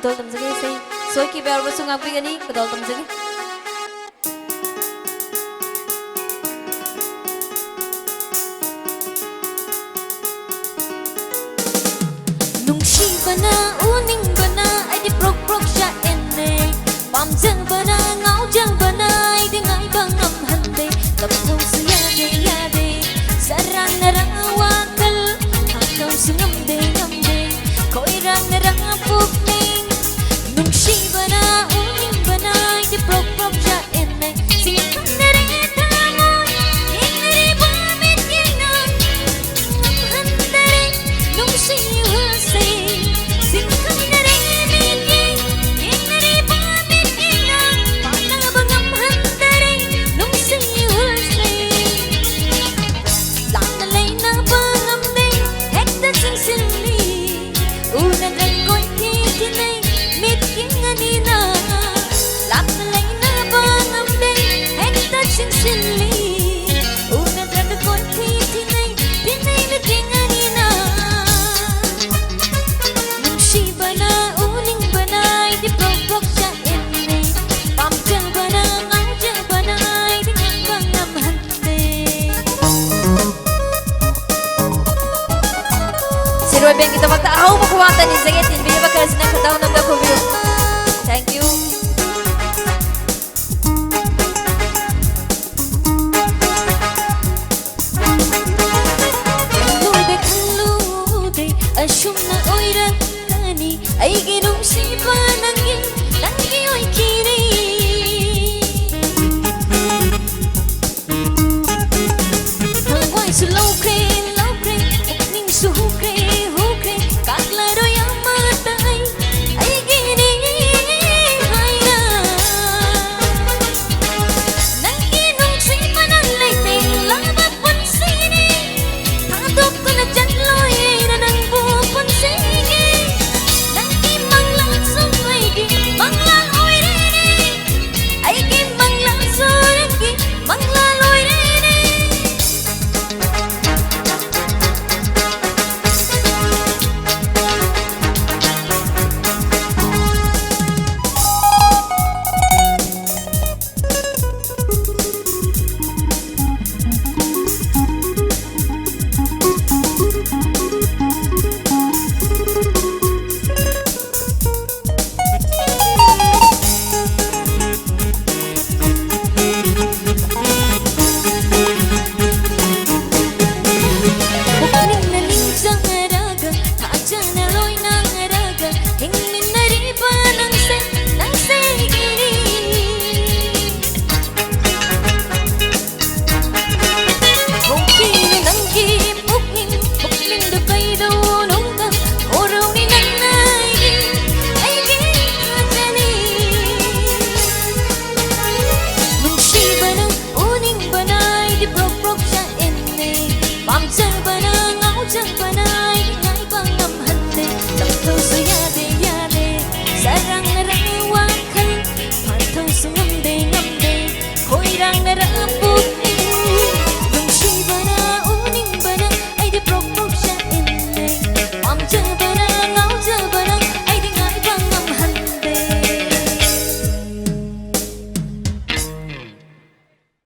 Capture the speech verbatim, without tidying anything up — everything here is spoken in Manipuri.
ꯈꯨꯗꯣꯜ ꯇꯝꯖꯒꯦ꯫ ꯏꯁꯩ ꯁꯣꯏꯈꯤꯕ ꯌꯥꯎꯔꯕꯁꯨ ꯉꯥꯛꯄꯤꯒꯅꯤ꯫ ꯈꯨꯗꯣꯜ ꯇꯝꯖꯒꯦ꯫ ꯅꯨꯡꯁꯤꯕꯅ ꯎꯅꯤꯡꯕꯅ ꯑꯩꯗꯤ ꯄ꯭ꯔꯣꯛ ꯄ꯭ꯔꯣꯛ ꯆꯥꯛꯑꯦꯅꯦ꯫ ꯄꯥꯝꯖꯕꯅ ꯉꯥꯎꯖꯕꯅ ꯑꯩꯗꯤ ꯉꯥꯏꯕ ꯉꯝꯍꯟꯗꯦ꯫ ꯇꯞꯊꯧꯁꯨ ꯌꯥꯗꯦ ꯌꯥꯗꯦ꯫ ꯆꯔꯥꯡꯅꯔ ꯋꯥꯈꯜ ꯍꯥꯡꯊꯧꯁꯨ ꯉꯝꯗꯦ ꯉꯝꯗꯦ꯫ ꯈꯣꯏꯔꯥꯡꯅꯔ ꯄꯨꯛꯅꯤꯡ꯫ ꯅꯨꯡꯁꯤꯕꯅ ꯎꯅꯤꯡꯕꯅ ꯑꯩꯗꯤ ꯄ꯭ꯔꯣꯛ ꯄ꯭ꯔꯣꯛ ꯆꯥꯛꯑꯦꯅꯦ꯫ ꯁꯤ ꯈꯪꯗꯔꯦ ꯊꯃꯣꯏ ꯌꯦꯡꯅꯔꯤꯕ ꯃꯤꯠꯌꯦꯡꯅ ꯉꯝꯍꯟꯗꯔꯦ ꯅꯨꯡꯁꯤꯕꯁꯦ꯫ ꯁꯤ ꯈꯪꯗꯔꯦ ꯃꯤꯠꯌꯦꯡ ꯌꯦꯡꯅꯔꯤꯕ ꯃꯤꯠꯌꯦꯡꯅ ꯄꯥꯟꯅꯕ ꯉꯝꯍꯟꯗꯔꯦ ꯅꯨꯡꯁꯤꯕꯁꯦ꯫ ꯂꯥꯞꯅ ꯂꯩꯅꯕ ꯉꯝꯗꯦ ꯍꯦꯛꯇ ꯆꯤꯡꯁꯤꯜꯂꯤ꯫ ꯎꯅꯗ꯭ꯔꯒ ꯀꯣꯏꯊꯤ ꯊꯤꯅꯩ ꯃꯤꯠꯌꯦꯡ ꯑꯅꯤꯅ꯫ ꯂꯥꯞꯅ ꯂꯩꯅꯕ ꯉꯝꯗꯦ ꯍꯦꯛꯇ ꯆꯤꯡꯁꯤꯜꯂꯤ꯫ ꯎꯅꯗ꯭ꯔꯒ ꯀꯣꯏꯊꯤ ꯊꯤꯅꯩ ꯊꯤꯅꯩ ꯃꯤꯠꯌꯦꯡ ꯑꯅꯤꯅ꯫ ꯅꯨꯡꯁꯤꯕꯅ ꯎꯅꯤꯡꯕꯅ ꯑꯩꯗꯤ ꯄ꯭ꯔꯣꯛ ꯄ꯭ꯔꯣꯛ ꯆꯥꯛꯑꯦꯅꯦ꯫ ꯄꯥꯝꯖꯕꯅ ꯉꯥꯎꯖꯕꯅ ꯑꯩꯗꯤ ꯉꯥꯡꯕ ꯉꯝꯍꯟꯗꯦ꯫ ꯁꯤꯔꯣꯏ ꯕꯦꯡꯒꯤꯗꯃꯛꯇ ꯑꯍꯧꯕ ꯈꯨꯕꯥꯛꯇ ꯅꯤꯖꯒꯦ, ꯇꯤꯟꯕꯤꯔꯤꯕ ꯈꯔꯁꯤꯅ ꯈꯇꯧꯅꯕꯗ ꯈꯨꯕꯤꯌꯨ꯫